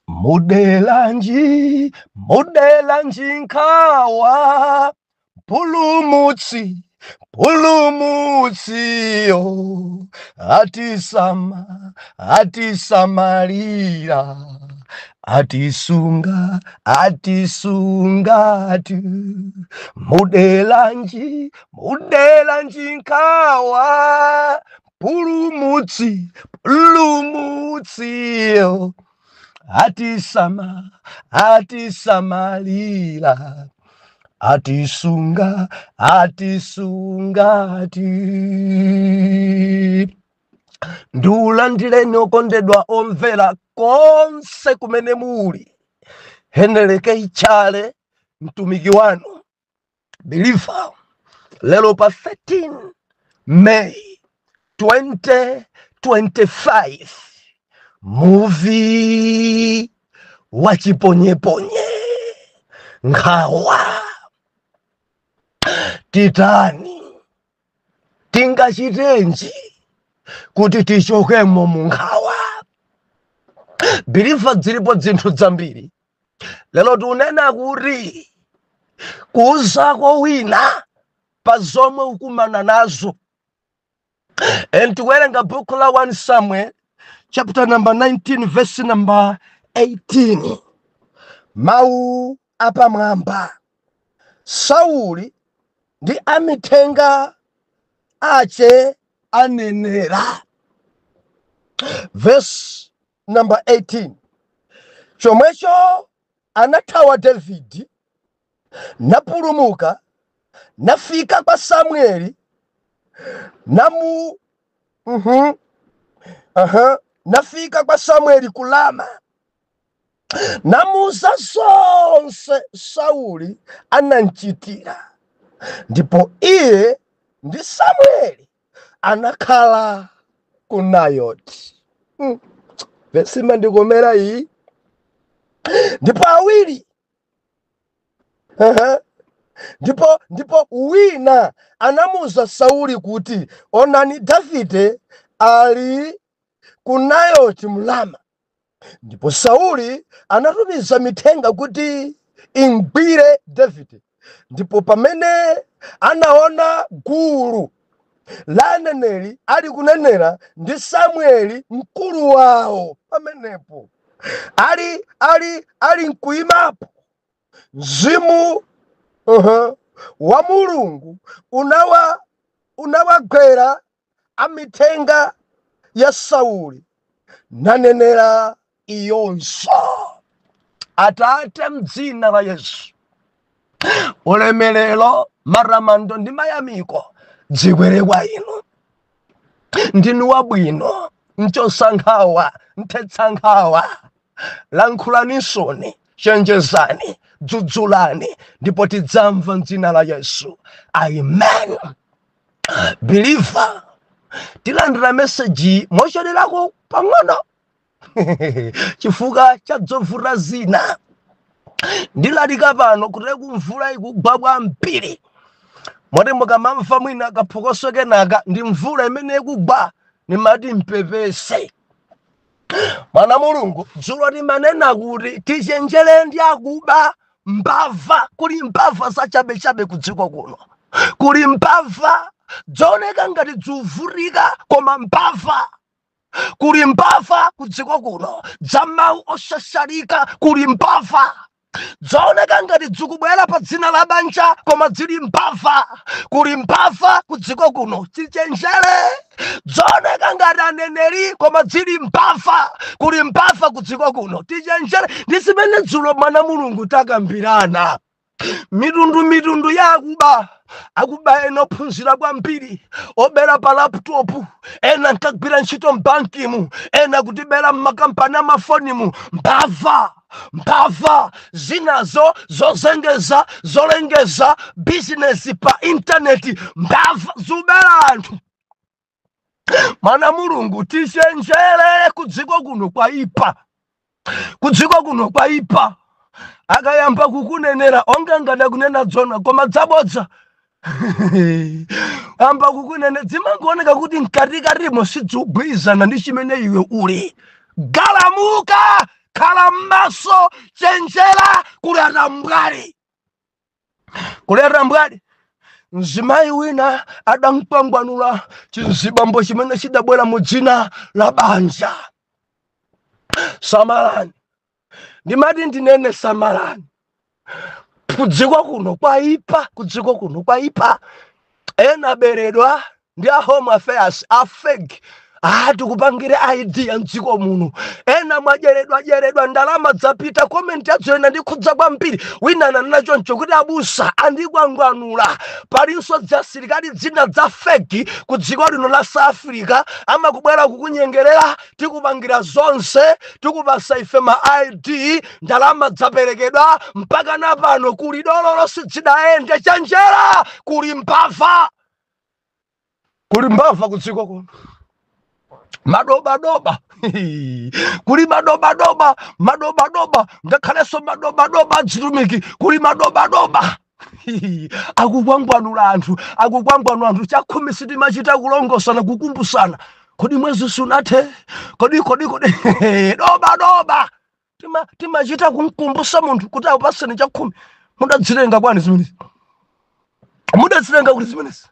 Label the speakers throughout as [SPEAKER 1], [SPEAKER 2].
[SPEAKER 1] Mudelanji, mudelanji nkhawa, Mpulumutsi, Mpulumutsiyo, atisama, atisamalira, atisunga, atisungatu. Mudelanji, mudelanji nkhawa, Mpulumutsi, Mpulumutsiyo, atisama, atisamalira, atisunga, atisungati. Ndiulandireni okondedwa omvera konse kumene muli. Heneleke Ichale, mtumiki wanu believer, lero pa 13 May 2025, muvi wachiponyeponye nkhawa. Titani, tingachitenji kuti tichokemo mu nkhawa? Believer, zilipo zinthu zambiri. Lero tikunena kuti kuuzako wina pa zomwe ukumana nazo. And tikuwerenga buku la 1 Samuel chapter number 19 verse number 18, mawu apamwamba: Sauli ndi amithenga ache anenera. Verse number 18: Chomwecho anathawa Davidi, napulumuka, nafika kwa Samueli, namu nafika kwa Samueli ku Rama, namuza zonse Sauli anamchitira. Ndipo iye ndi Samueli anakhala ku Nayoti. Vesi imandikomera iyi. Ndipo awiri, ndipo wina anamuza Sauli kuti, "Onani, Davide ali ku Nayoti mlama." Ndipo Sauli anatumiza mithenga kuti ingwire Davide. Ndipo pamene anaona gulu la aneneri ali kunenera ndi Samueli mkulu wawo pamenepo ali nkuyimapo, mzimu wa Mulungu unawagwera amithenga ya Sauli, nanenera iyonso. Atate, mdzina la Yesu, ulemerero, maramando ndi mayamiko dzikwere kwa inu. Ndinu wabwino, mchotsankhawa, mthetsankhawa. Lankhulanisoni, chenjezani, dzudzulani, ndipo tidzamva mdzina la Yesu, amen. Believer, tilandira meseji mocholerako pang'ono chifukwa cha zovuta zina. Ndilalika pano kuti kumvula ikugwa kwambiri, moti mukamamva mwina kaphokoso kenaka ndi mvula imene ikugwa, nimati mpepese. Mwana Mulungu, dzulo timanena kuti tichenjere ndi akuba, mbava. Kuli mbava zachabechabe ku dziko kuno. Kuli mbava dzooneka ngati dzuvutika, koma mbava. Kuli mbava ku dziko kuno dza mawu oshashalika. Kuli mbava dzooneka ngati dzikubwera pa dzina la banja, koma dzili mbava. Kuli mbava ku dziko kuno, tichenjere. Dzooneka ngati aneneri, koma dzili mbava. Kuli mbava ku dziko kuno, tichenjere. Ndi zimene dzulo, mwana Mulungu, takambirana, mitundu mitundu ya akuba. Akuba ena ophunzira kwambiri, obera pa laptop, ena nkagwira ntchito mbankimu, ena kutibera mmakampani amafonimu. Mbava, mbava zinazo zozengeza, zolengeza bizinesi pa intaneti, mbava zubera anthu. Mwana Mulungu, tichenjere. Kudziko kuno kwaipa, kudziko kuno kwaipa. Akayamba kukunenera, onga ngati akunena dzona, koma dzabodza. Amba kukunena, zimangooneka kuti mkatikatimo sidzigwirizana ndi chimene iwe uli. Galamuka. Khala m'maso, chenjera, kuli atambwali, kuli atambwali. Mzimayi wina adamkwangwanula chizibambo chimene chidabwera mu dzina la banja. Samalani, ndimati ndinene samalani. Kudziko kuno kwaipa, kudziko kuno kwaipa. Ena aberedwa ndi a Home Affairs a fake, tikupangire ID ya mdziko muno. Ena mwadyeredwa dyeredwa, ndalama dzapita. Comment yadzoyena ndikhudza kwambiri. Wina ananena choncho kuti abusa andikwangwanula. Palinso dzasilikali dzina dza fake ku dziko lino la South Africa, amakubwera kukunyengerera, tikupangira zonse, tikupasa ife ma ID, ndalama dzaperekedwa, mpaka napano kuli dololo, sidzidayende. Chenjera, kuli mbava, kuli mbava kudziko kuno, madobadoba, kuli madobadoba, madobadoba, ngakhalenso madobadoba adzitumiki, kuli madobadoba akukwangwanula anthu, akukwangwanula anthu. Chakhumi sitimachita kulongosana, kukumbusana, kodi mwezi sunathe? Kodi kodi kodi? Dobadoba timachita kumkumbusa munthu kuti akupaseni chakhumi. Mudadzilenga kwani zimenezi? Mudadzilenga kuti zimenezi?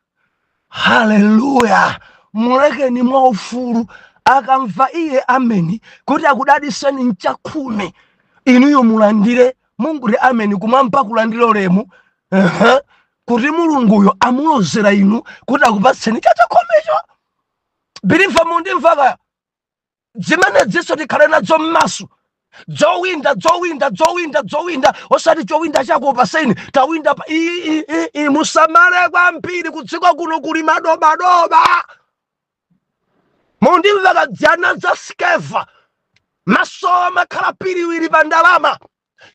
[SPEAKER 1] Haleluya! Mulekeni mwaufulu, akamva iye ameni kuti akudaliseni mchakhumi, inuyo mulandire. Munguti ameni kumwamba, kulandira ulemu. Kuti Mulunguyo amulozera inu kuti akupatseni chachakhomicho. Believer, mundimva kaya? Zimene dziso tikhale nadzo m'maso, dzowinda, dzowinda, dzowinda, dzowinda, osati chowinda chako paseni tawinda pa musamale kwambiri, kudziko kuno kuli madobadoba. Mundimva kadzana za skeva masowa makhala piriwiri pa ndalama,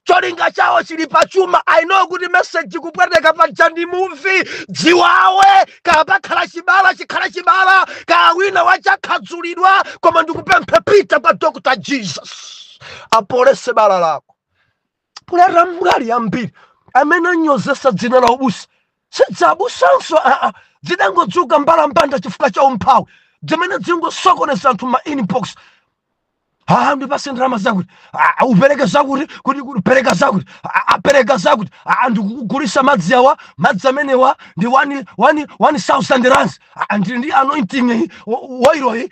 [SPEAKER 1] cholinga chawo chili pachuma. I know kuti message kupweteka paja ndi muvi dziwawe, kapakhala chibala, chikhala chibala, ka wina wachakhadzulidwa, koma ndikupemphe, pita kwa Dr Jesus apolese bala lako. Kulera mbwali ambiri amene anyozesa dzina la ubusa, sidzabusanso aa, zidangodzuka mbalambanda chifukwa cha umphawi, zimene zingosokoneza anthu ma inbox. Ah, ndipase ndalama zakuti, ah, upereke zakuti, kuti pereka zakuti, ah, apereka zakuti, ah, ndikukugulisa madzi awa, madzi amenewa ndi 1000 rands. Ah, ndili ndi anointing oil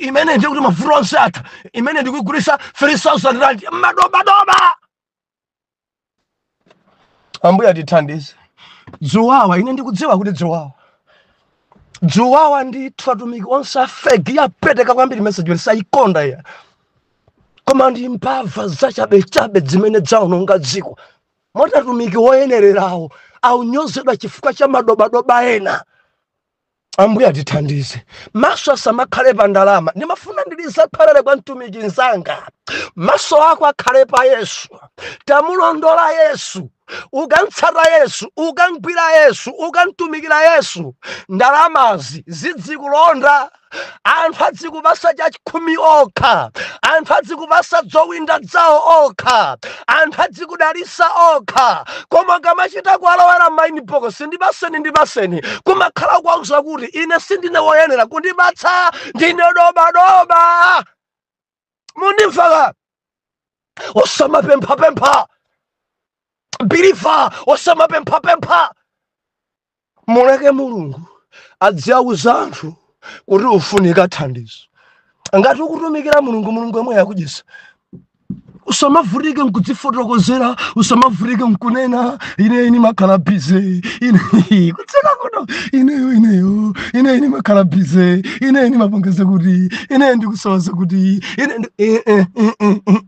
[SPEAKER 1] imene ndikuti mavuto onse atha, imene ndikugulisa 3000 rand. Madobadoba. Ambuye atithandize. Dzuwawa, ine ndikudziwa kuti dzuwawa, dzuwawa ndithu. Atumiki onse a fake yapeteka kwambiri message sayikonda iya, koma ndi mbava zachabechabe zimene zaononga dziko, moti atumiki woyenererawo aunyozedwa chifukwa cha madobadoba ena. Ambuye atithandize, maso asamakhale pa ndalama. Ndimafuna ndilizakhalere kwa mtumiki mzanga, maso ako akhale pa Yesu. Tamulondola Yesu, ukamtsata Yesu, ukamgwira Yesu, ukamtumikira Yesu, ndalamazi zidzikulonda. Anthu adzikupasa chachikhumi okha, anthu adzikupasa zowinda zawo okha, anthu adzikudalisa okha. Koma kamachita kualowera ma inbox, ndipaseni, ndipaseni, kumakhala kwauza kuti ine sindine woyenera kundipatsa, ndine dobadoba. Mundimvaka? Osamapemphapempha, believer, osamapemphapempha. Muleke Mulungu adziauza anthu kuti ufunika thandizo. Ngati ukutumikira Mulungu, Mulungu yemwe yakudyesa. Usamavutike nkudzifotokozera, usamavutike nkunena ine ini makhala busy, ine kutseka kuno, ineyo ineyo ine ini makhala busy, ine ini mapongeza kuti ine ndikusowaza kuti ine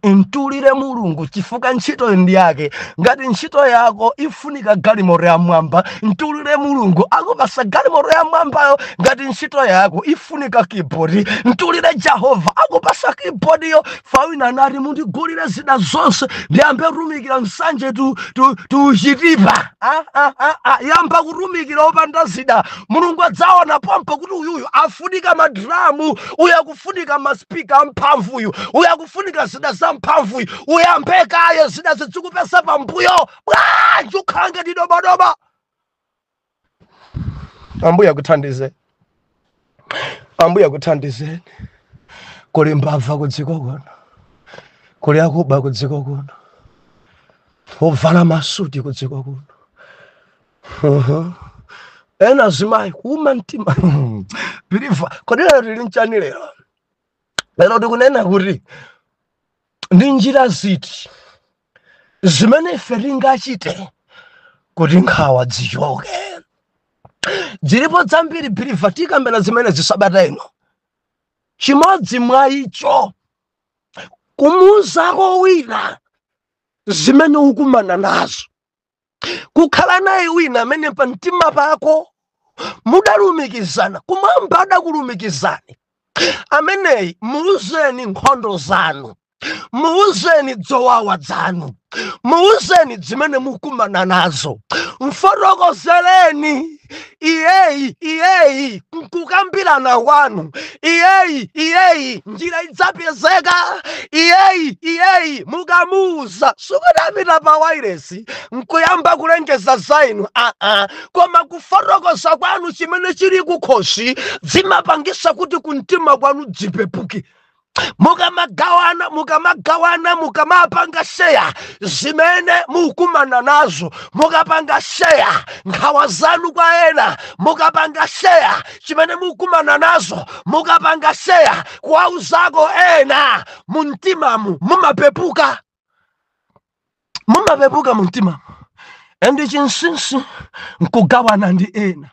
[SPEAKER 1] mtulire Mulungu chifukwa ntchitoyo ndi yake. Ngati ntchito yako ifunika galimoto yamwamba, mtulire Mulungu, akupasa galimoto yamwambayo. Ngati ntchito yako ifunika keyboard, mtulire Jehova, akupasa keyboard yo. Fawina anati mundigulire zida zonse ndiyambe kutumikira Nsanje tuchitipa. Ah, ah, ah, ah. Yamba kutumikira opanda zida, Mulungu adzaona pompo kuti uyuyu afunika ma drum, uyu akufunika ma speaker amphamvu, uyu uyu akufunika zida za mphamvu, uyu uyambe kaye, zida zidzikupesa pambuyo. Bwanji ukhala ngati dobadoba? Ambuye akuthandize, Ambuye akuthandizeni. Kuli mbava kudziko kuno. Kuli akuba ku dziko kuno, ovala masuti ku dziko kuno. Ena azimayi kuuma mtima. Believer, kodi lero tili nchani lero? Lero tikunena kuti ndi njira ziti zimene ife tingachite kuti nkhawa zichoke? Zilipo zambiri, believer, tikambena zimene zisabata ino. Chimodzi mwa icho, kumuuzako wina zimene ukumana nazo, kukhala naye wina amene pa mtima pako mudalumikizana, kumwamba adakulumikizani. Ameneyi muuzeni nkhondo zanu, muuzeni zowawa zanu, muuzeni zimene mukumana nazo, mfotokozereni iyeyi. Iyeyi nkukambirana kwanu, iyeyi iyeyi njira idzapezeka. Iyeyi iyeyi mukamuuza, sikuti pa wairesi nkuyamba kulengeza zainu, aa, koma kufotokoza kwanu chimene chili kukhosi zimapangisa kuti kumtima kwanu dzipepuke. Mukamagawana, mukamagawana, mukamapanga share zimene mukumana nazo, mukapanga share nkhawa zanu kwa ena, mukapanga share chimene mukumana nazo, mukapanga share kuwauzako ena, mumtimamu mumapepuka, mumapepuka mumtimamu. And chinsinsi nkugawana ndi ena,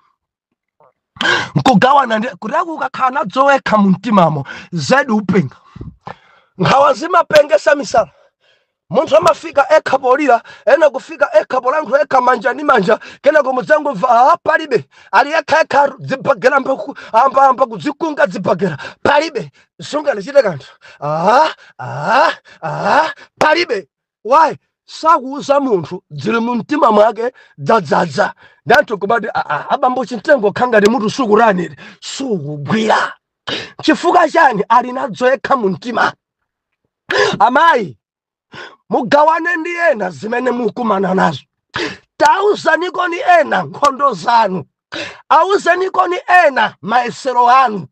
[SPEAKER 1] nkugawana ndi kuti ukakhala nadzo wekha mumtimamo, zedi upenga. Nkhawa zimapengesa misala. Munthu amafika ekha polira, ena kufika ekha polankhula, ekha manja ndi manja, kenako mudzangomva, "Ah, palibe." Ali ekha ekha, dzibhagera amba amba kudzikunga dzibhagera, palibe, sunganichite kanthu, ah, ah, ah, palibe. Why? Sakuuza munthu, zili mu mtima mwake dzadzadza. Ndi anthu kumati, "Ah, ah, abambo chimtengo khangati mutu sukuranire, sukugwira." Chifukwa chani? Ali nadzo yekha mu mtima. Amayi, mugawane ndi ena zimene mukumana nazo. Tauzanikoni ena nkhondo zanu, auzenikoni ena mayesero anu,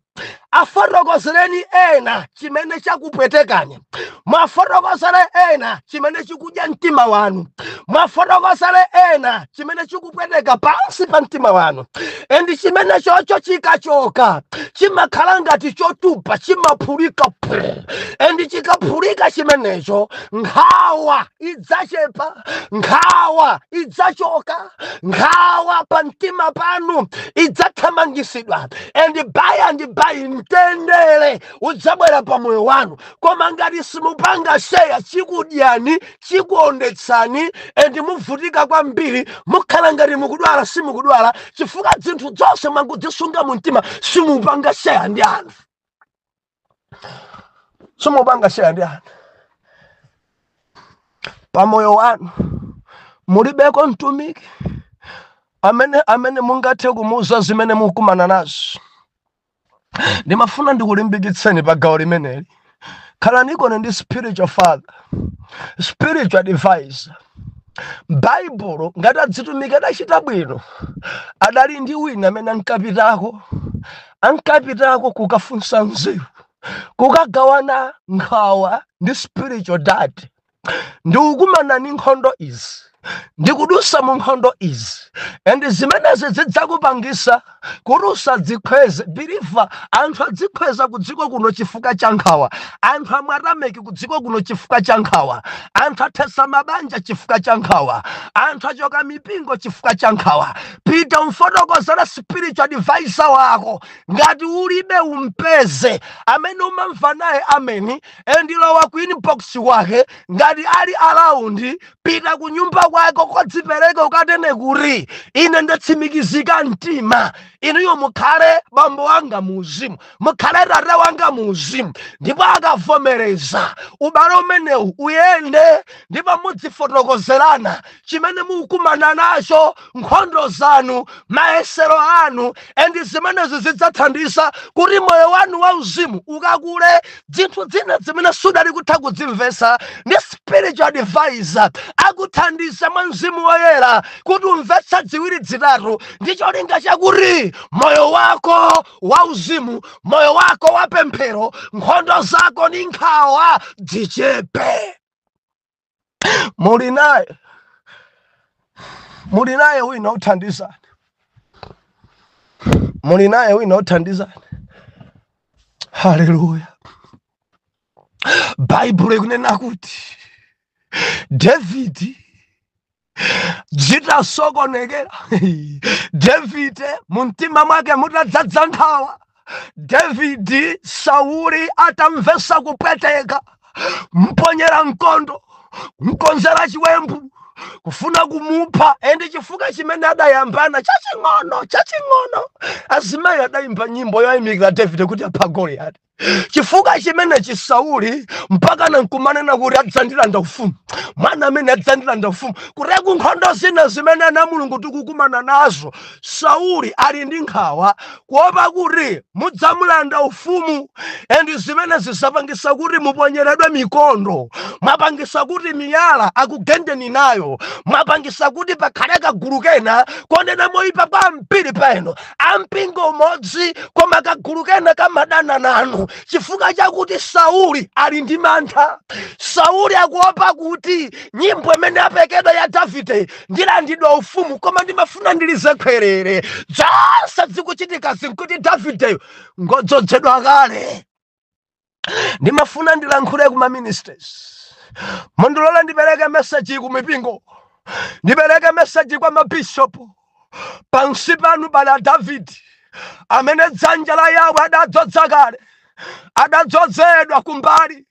[SPEAKER 1] afotokozereni ena chimene chakupwetekani, mwafotokozere ena chimene chikudya mtima wanu, mwafotokozere ena chimene chikupweteka pansi pa mtima wanu. And chimene chocho chikachoka chimakhala ngati chotupa, chimaphulika phu. And chikaphulika chimenecho, nkhawa idzachepa, nkhawa idzachoka, nkhawa pa mtima panu idzathamangisidwa, and by and by mtendere udzabwera pa moyo wanu. Koma ngati simupanga share, chikudyani, chikuondetsani, and muvutika kwambiri, mukhala ngati mukudwala, simukudwala, chifukwa zinthu zonse mwangodzisunga mu mtima, simupanga share ndi anthu, simupanga share ndi anthu. Pamoyo wanu mulibeko mtumiki amene mungathe kumuuza zimene mukumana nazo? Ndimafuna ndikulimbikitseni pa gawo limeneli. Khalanikoni ndi spiritual father, spiritual advisor. Baibulo, ngati adzitumiki adachita bwino, adali ndi wina amene ankapitako kukafunsa nzeru, kukagawana nkhawa ndi spiritual dad. Ndikukumana ndi nkhondo izi, ndikudusa mu nkhondo izi, and zimenezi zidzakupangisa kuti usadzikhweze. Believer, anthu adzikhweza ku dziko kuno chifukwa cha nkhawa. Anthu amwatameki ku dziko kuno chifukwa cha nkhawa. Anthu athesa mabanja chifukwa cha nkhawa. Anthu achoka mipingo chifukwa cha nkhawa. Pita umfotokozera spiritual advisor wako. Ngati ulibe, umpeze amene umamva naye ameni, and lowa ku inbox wake. Ngati ali around, pita ku nyumba kwake, kodzipereka, ukatene kuti, "Ine ndatsimikizika mtima, inuyo mukhale bambo wanga muuzimu, mukhale tate wanga muuzimu." Ndipo akavomereza, ubale umenewu uyende, ndipo mudzifotokozerana chimene mukumana nacho, nkhondo zanu, mayesero anu, and zimenezi zidzathandiza kuti moyo wanu wauzimu ukakule. Zinthu zina zimene sudali kutha kudzimvesa, ndi spiritual advisor wako amatha kukuphunzitsa. Spiritual advisor akuthandiza mwa Mzimu Woyera kuti umvetsa ziwiri zitatu, ndi cholinga chakuti moyo wako wauzimu, moyo wako wa pemphero, nkhondo zako ndi nkhawa zichepe. Muli naye, muli naye wina uthandizani, muli naye wina uthandizani. Haleluya! Baibulo ikunena kuti Davidi zitasokonekera, Davide mumtima mwake mutadzadza nkhawa, Davidi Sauli atamvesa kupweteka, mponyera mkondo, mkonzera chiwembu kufuna kumupha, and chifukwa chimene adayambana chaching'ono chaching'ono, azimayi adayimba nyimbo yoyimikira Davide kuti apha Goliyati. Chifukwa chimenechi Sauli mpaka nankumanena kuti adzandilanda ufumu, mwana amene adzandilanda ufumu. Kuteku nkhondo zina zimene ana Mulungu tikukumana nazo, Sauli ali ndi nkhawa kuopa kuti mudzamulanda ufumu, and zimene zisapangisa kuti muponyeredwe mikondo, mwapangisa kuti miyala akugendeni nayo, mwapangisa kuti pakhale kagulu kena konena moyipa kwambiri peno ampingo umodzi, koma kagulu kena kamadana nanu chifukwa chakuti Sauli ali ndi mantha. Sauli akuopa kuti nyimbo imene apekedwa ya Davide, ndilandidwa ufumu, koma ndimafuna ndilize khwerere. Zonse zikuchitika zinkuti Davideyo ngodzozedwa kale. Ndimafuna ndilankhule kuma ministers, mundilole ndipereke message ku mipingo, ndipereke message kwa mabishopu. Pansi panu pali Davidi amene dzanja la Yawe adadzodza kale, adadzozedwa kumbali,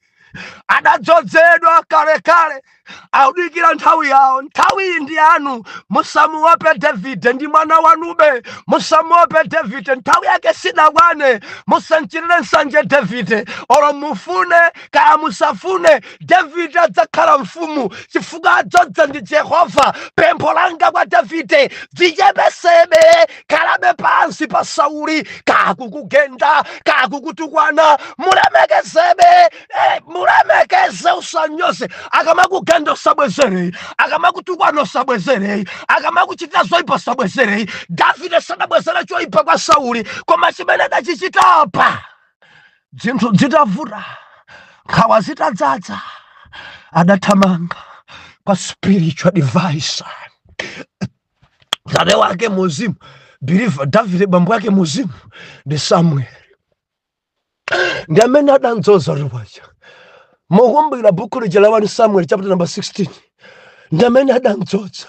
[SPEAKER 1] adadzozedwa kalekale, akudikira nthawi yawo. Nthawi iyi ndi yanu. Musamuope Davide, ndi mwana wanube. Musamuope Davide, nthawi yake sidakwane. Musamchitire nsanje Davide, olo mufune kaya musafune, Davide adzakhala mfumu chifukwa adzodza ndi Jehova. Pempho langa kwa Davide, dzichepesebe, khalabe pansi pa Sauli. Kakukugenda, kakukutukwana, mulemekezebe, mulemekeze, usanyoze. Akamakugenda usabwezere, akamakutukwana usabwezere, akamakuchitira zoyipa usabwezere. Davide sadabwezere choyipa kwa Sauli, koma chimene adachichita apa, zinthu zitavuta, nkhawa zitadzadza, adathamanga kwa spiritual advisor, tate wake muzimu, believer Davide. Bambo wake muzimu ndi Samuel, ndi amene adamdzoza riwaja. Mukumbukira buku lija la 1 Samuel chapter number 16? Ndi amene adamdzoza,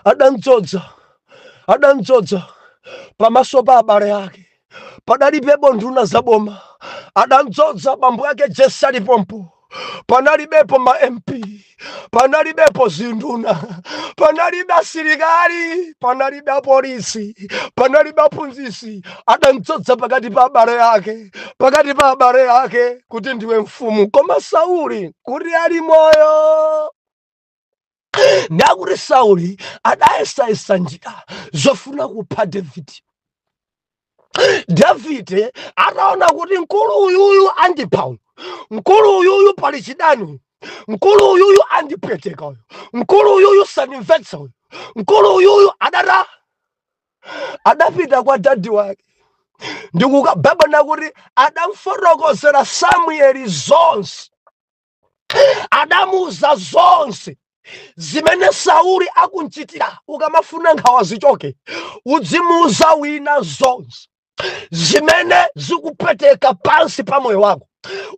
[SPEAKER 1] adamdzoza, adamdzoza pamaso pa abale ake. Padalibepo nduna zaboma, adamdzoza bambo ake Jese alipompo. Panalibepo ma MP, panalibepo zinduna, panalibe asilikali, panalibe apolisi, panalibe aphunzisi. Adamdzoza pakati pa abale ake, pakati pa abale ake, kuti ndiwe mfumu. Koma Sauli kuti ali moyo, ndakuti Sauli adayesayesa njira zofuna kupha Davide. Davide ataona kuti mkulu uyuyu andipha uyu, mkulu uyuyu pali chidani uyu, mkulu uyuyu andipweteka uyu, mkulu uyuyu sandimvetsa uyu, mkulu uyuyu adata, adapita kwa daddy wake ndikukababa kuti adamfotokozera Samueli zonse, adamuuza zonse zimene Sauli akunchitira. Ukamafuna nkhawa zichoke, udzimuuza wina zonse zimene zikupweteka pansi pa moyo wako.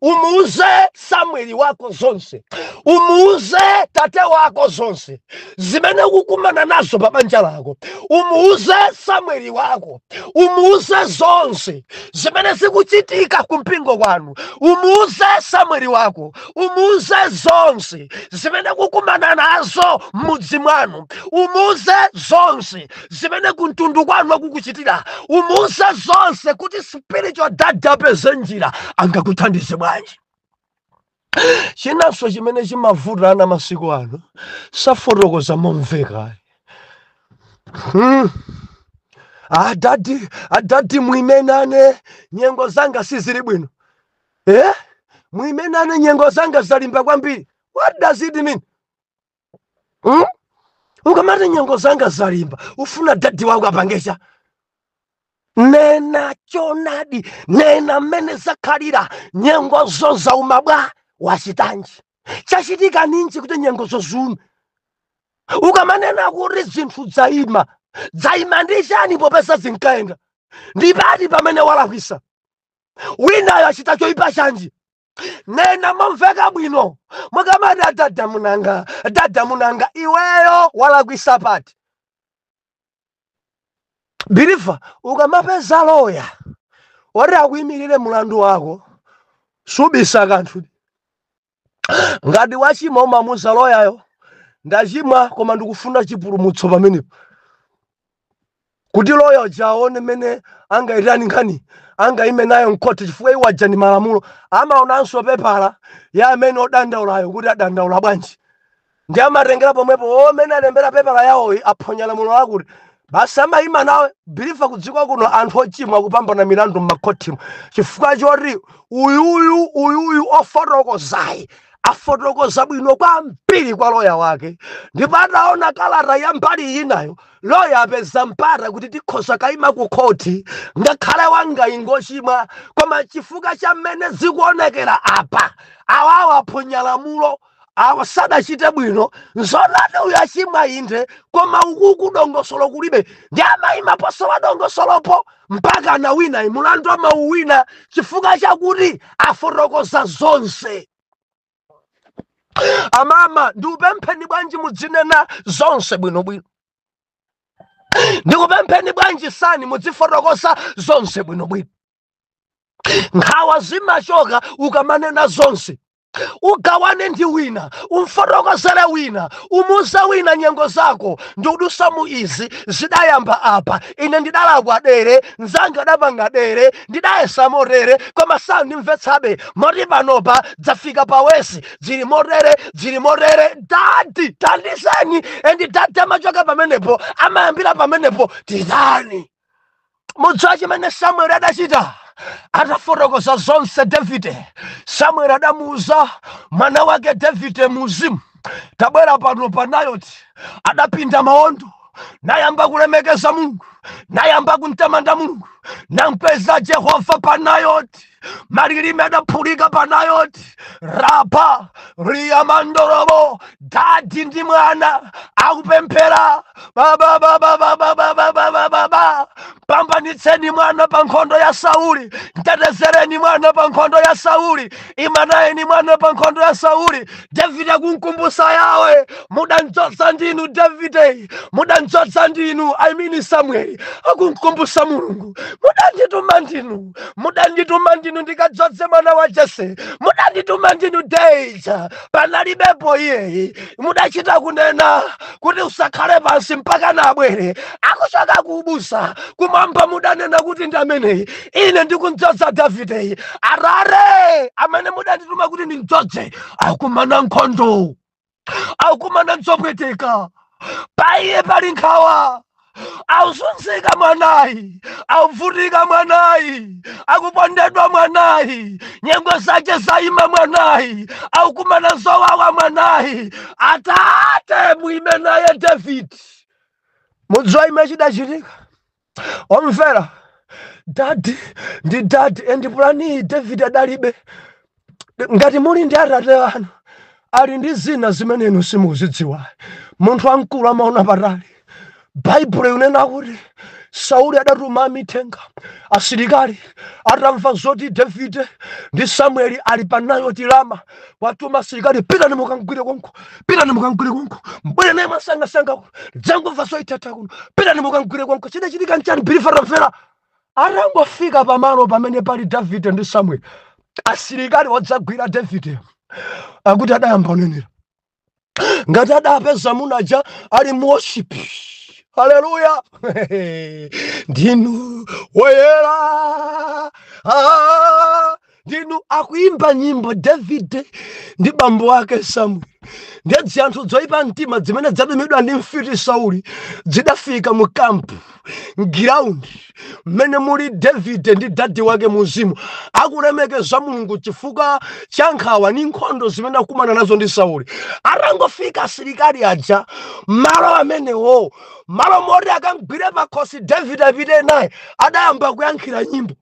[SPEAKER 1] Umuuze Samueli wako zonse, umuuze tate wako zonse zimene ukukumana nazo pa banja lako. Umuuze Samueli wako, umuuze zonse zimene zikuchitika kumpingo kwanu. Umuuze Samueli wako, umuuze zonse zimene kukumana nazo m'mudzi mwanu. Umuuze zonse zimene kumtundu kwanu akukuchitira. Umuuze zonse kuti spiritual dad apeze njira angakuthandize bwanji. Chinanso chimene chimavuta ana masiku ano, safotokoza momveka. Adadi, adadi, mwimenane, nyengo zanga sizili bwino, eh? Mwimenane, nyengo zanga zalimba kwambiri. What does it mean? Hmm? Ukamati nyengo zanga zalimba, ufuna daddy wako apangecha? Nena chonadi, nena mmene zakhalira. Nyengozo zauma bwa? Wachitanji? Chachitika ninji kuti nyengozo zume? Ukamanena kuti zinthu dzayima, dzayima ndi chani popeza zinkayenda? Ndipati pamene walakwisa? Winayo achita choyipa chanji? Nena momveka bwino. Mukamati adada munanga, dada munanga, iweyo walakwisa pati? Believer, ukamapeza loya woti akuyimirire mulandu wako, subisa kanthu. Ngati wachimwa, umamuza loyayo, "Ndachimwa, koma ndikufuna chipulumutso pamenepo," kuti loya uja aone mmene angayitani nkhani, angayime nayo mkhoti, chifukwa iwo aja ndi malamulo. Amaonanso pepala ya amene odandaulayo kuti adandaula bwanji, ndi amatengera pomwepo omene alembera pepala yawoyi aphonya lamulo lakuti basi amayima nawe. Believer, kudziko kuno anthu ochimwa kupambana milandu m'makhotimo, chifukwa choti uyuyu uyuyu ofotokozayi afotokoza bwino kwambiri kwa loya wake, ndipo ataona kalata ya mbali inayo, loya apeza mpata kuti tikhoza kayima ku khoti, ngakhale wanga ingochimwa, koma chifukwa cha mmene zikuonekera apa, awawa aphonya lamulo, awa sadachite bwino. Nzonati uyu achimwa inde, koma ukuku dongosolo kulibe, ndi amayima posowa dongosolopo mpaka anawina mulandu. Amauwina chifukwa chakuti afotokoza zonse. Amama, ndikupempheni bwanji, mudzinena zonse bwinobwino. Ndikupempheni bwanji, sani, mudzifotokoza zonse bwinobwino. Nkhawa zimachoka ukamanena zonse. Ugawane ndi wina, umfotokozere wina, umuze wina nyengo zako, ndikudusa mu izi, zidayamba apa, ine ndidalakwa dere, mzanga adapanga dere, ndidayesa motere koma sandimvetsabe, moti panopa dzafika pawesi, dzili motere, dzili motere, daddy tandiseni. And daddy amachoka pamenepo, amayambira pamenepo. Titani? Mudziwa chimene Samueli adachita atafotokoza zonse Davide? Samueli adamuuza mwana wake Davide muzimu, "Tabwera pano panayoti." Adapinda mawondo, nayamba kulemekeza Mulungu, nayamba kumtamanda Mulungu, nampeza Jehova panayoti. Malilime adaphulika panayoti rapa riyamandorobo. Daddy ndi mwana akupemphera, "Babababababababababa, pambanitseni mwana pa nkhondo ya Sauli, mtetezereni mwana pa nkhondo ya Sauli, imanayeni mwana pa nkhondo ya Sauli." Davide akunkumbusa Yawe, "Mudandzodza ndinu Davide, mudandzodza ndinu." I mean, Samueli akunkumbusa Mulungu, "Mudandituma ndinu, mudandituma ndinu ndikadzodze mwana wa Jese, mudandituma ndinu deja panalibepo iyeyi, mudachita kunena kuti usakhale pansi mpaka nabwere akuchoka kuubusa. Kumwamba mudanena kuti ndi ameneyi ine ndikundzodza Davideyi. Arare amene mudandituma kuti ndimdzodze akumana nkhondo, akumana nzopweteka, paiye pali nkhawa, awuzunzika mwanayi, awuvutika mwanayi, akupondedwa mwanayi, nyengo zake zayima mwanayi, akukumana zowawa mwanayi. Atate, muime naye David." Mudziwa ime chidachitika? Omvera, daddy ndi daddy, and plan iyi David adalibe. Ngati muli ndi atate anu, ali ndi zina zimene inu simukuzidziwa. Munthu wamkulu amaona patali. Baibulo ikunena kuti Sauli adatuma amithenga, asilikali, atamva zoti Davide ndi Samueli ali panayoti Rama. Watuma asilikali, "Pitani mukangwire konko, pitani mukangwire konko, mbwere naye mwasangasanga kuno, dzangomva zoitata kuno, pitani mukangwire konko." Chidachitika nchani? Believer, tamvera. Atangofika pamalo pamene pali Davide ndi Samueli, asilikali odzagwira Davide, akuti adayamba kunenera ngati adapeza munaja ali mu worship. Haleluya, ndinu woyera, ah, Ndinu akuimba nyimbo Davide ndi bambo ake Samuel. Ndiye anthu zoyipa mtima zimene zatumidwa ndi mfiti Sauli zidafika mu kampu, m'ground mmene muli Davide ndi daddy wake muzimu, akulemekeza Mulungu chifukwa cha nkhawa ndi nkhondo zimene akumana nazo ndi Sauli. Atangofika asilikali aja malo amenewo, malo moti akamgwire pakhosi Davide apite naye, adayamba kuyankhira nyimbo,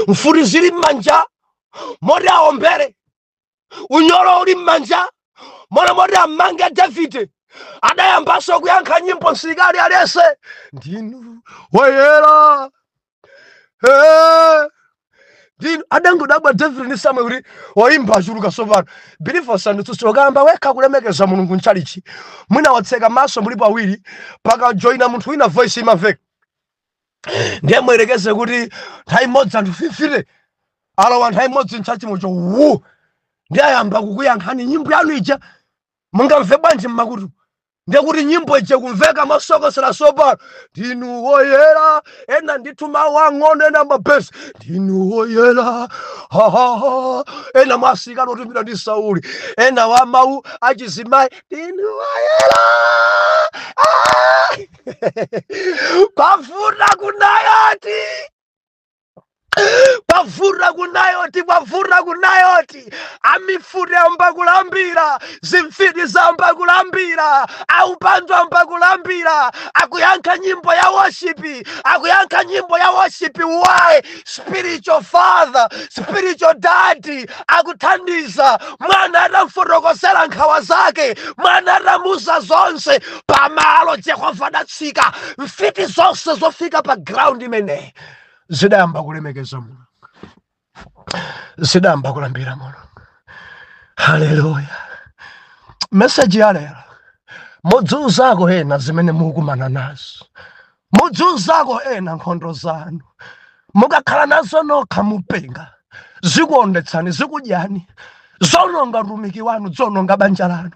[SPEAKER 1] mfuti zili m'manja moti aombere, unyolo uli m'manja mona moti amange Davide. Adayambanso kuyankha nyimbo msilikali alese, "Ndinu woyera, eh, ndinu." Adangodabwa David ndi Samuel kuti woyimba achuluka sopano. Believers, anditsutsi, ukayamba wekha kulemekeza Mulungu mchalichi, mwina watseka maso, mulipo awiri, pakajoyina munthu wina, voice imamveka. Ndiye muyerekeze kuti nthawi imodzi anthu 50 alowa nthawi imodzi mchalichimucho wu, ndi ayamba kukuyankhani nyimbo yanu ija, mungamve bwanji mmakutu? Ndiye kuti nyimbo ije kumveka mosokosera sopano, "Ndinu woyera." Ena ndithu mawu ang'ono, ena mabesi, "Ndinu woyera, hahaha." Ena mwa asilikali otumidwa ndi Sauli, ena wa mawu achizimayi, "Ndinu woyera." Ah! Kwavuta kunayoti, kwavuta kunayoti, kwavuta kunayoti. Amifuti amba kulambira, zimfiti zamba kulambira, aupandu amba kulambira, akuyankha nyimbo ya worship, akuyankha nyimbo ya worship. Why? Spiritual father, spiritual daddy akuthandiza mwana. Atamfotokozera nkhawa zake mwana, atamuza zonse, pamalo Jehova adatsika. Mfiti zonse zofika pa ground imeneyi zidayamba kulemekeza Mulungu, zidayamba kulambira Mulungu. Haleluya! Message ya lero, mudziuzako ena zimene mukumana nazo, mudziuzako ena nkhondo zanu. Mukakhala nazo nokha mupenga, zikuondetsani, zikudyani, zononga utumiki wanu, zononga banja lanu.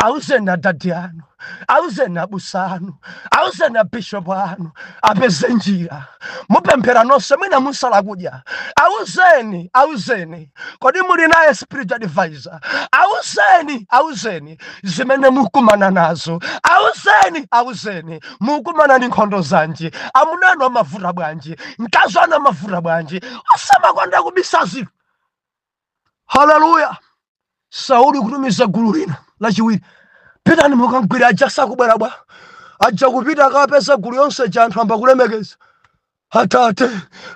[SPEAKER 1] Auzeni adadi anu, auzeni abusa anu, auzeni abishopu anu, apeze njira. Mupemphera nonse, mwina musala kudya. Auzeni, auzeni. Kodi muli naye spiritual advisor? Auzeni, auzeni zimene mukumana nazo. Auzeni, auzeni mukumana ndi nkhondo zanji, amuna anu amavuta bwanji, mkazi anu amavuta bwanji. Osamakonda kubisa zinthu. Haleluya! Sauli kutumiza gulu lina lachiwiri, "Pitani mukagwira aja, sakubwera bwa?" Aja kupita, akapeza gulu yonse ja, anthu amba kulemekeza atate,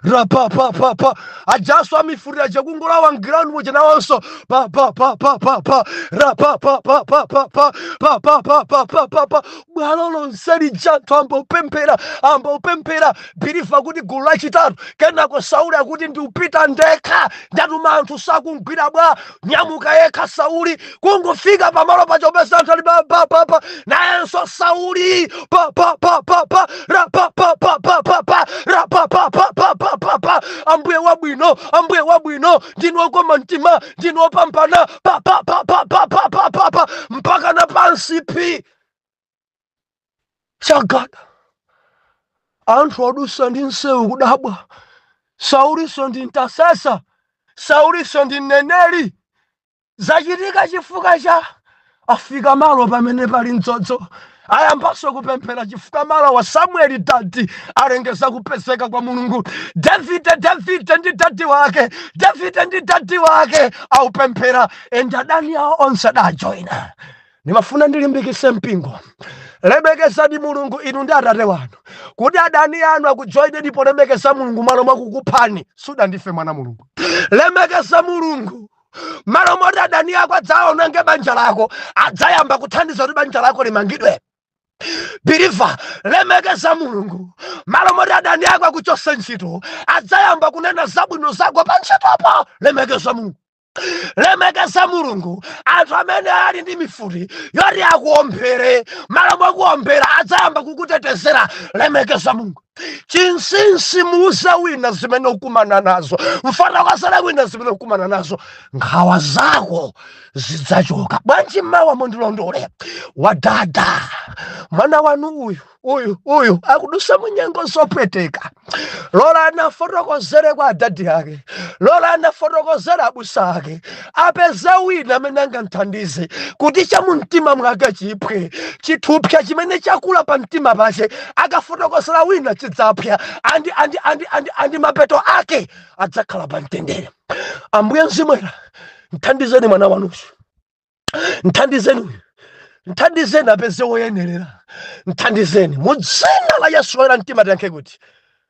[SPEAKER 1] rapapapapa. Ajaso amifuti aja kungolawa m'ground muja nawonso, pa pa pa pa pa pa, rapapapapapa, pa pa pa pa pa pa pa. Bwalo lonse lija anthu ambopemphera, ambopemphera. Believer, kuti gulu lachitatu. Kenako Sauli akuti, "Ndiupita ndekha, ndatuma anthu sakungwira bwa?" Nyamuka yekha Sauli, kungofika pamalo pachopesa anthu ali pa pa pa pa, nayenso Sauli pa pa pa pa pa, ra pa pa pa pa pa pa, ra pa pa pa pa pa pa pa. "Ambuye wabwino, Ambuye wabwino, ndinu okoma mtima, ndinu opambana." Pa pa pa pa pa pa pa pa pa, mpaka na pansi phi chagada. Anthu adusa ndi nsewu kudabwa, Sauliso ndi intercessor, Sauliso ndi mneneri. Zachitika chifukwa cha afika malo pamene pali mdzodzo, ayambanso kupemphera chifukwa malo wa Samueli daddy alengeza kupezeka kwa Mulungu. Davide, Davide ndi daddy wake, Davide ndi daddy wake aupemphera, and adani awo onse adajoyina. Ndimafuna ndilimbikise mpingo, lemekezani Mulungu inu ndi atate wanu, kuti adani anu akujoyineni polemekeza Mulungu. Malo mwakukuphani, suda ndife mwana Mulungu. Lemekeza Mulungu, malo moti adani ako adzaononge banja lako, adzayamba kuthandiza kuti banja lako limangidwe. Believer, lemekeza Mulungu, malo moti adani ako akuchose ntchito, adzayamba kunena zabwino zako pa ntchitopo. Lemekeza Mulungu, lemekeza Mulungu. Anthu amene ali ndi mifuti yoti akuombere, malo mwakuombera adzayamba kukutetezera. Lemekeza Mulungu. Chinsinsi, muuze wina zimene ukumana nazo, mfotokozere wina zimene ukumana nazo, nkhawa zako zidzachoka. Bwanji mawa mundilondole wadada. Mwana wanu uyu uyu uyu akudusa munyengo zopweteka. Lolani afotokozere kwa adadi ake, lolani afotokozere abusa ake, apeze wina amene angamthandize kuti chamumtima mwake chipwe. Chithupsa chimene chakula pa mtima pache, akafotokozera wina chidzapya, and mapeto ake adzakhala pa mtendere. Ambuye Mzimu, mthandizeni mwana wanuyu, mthandizeni uyu, mthandizeni apeze woyenerera, mthandizeni mu dzina la Yesu. Woyera mtima tiyankhe kuti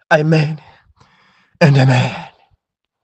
[SPEAKER 1] amen and amen.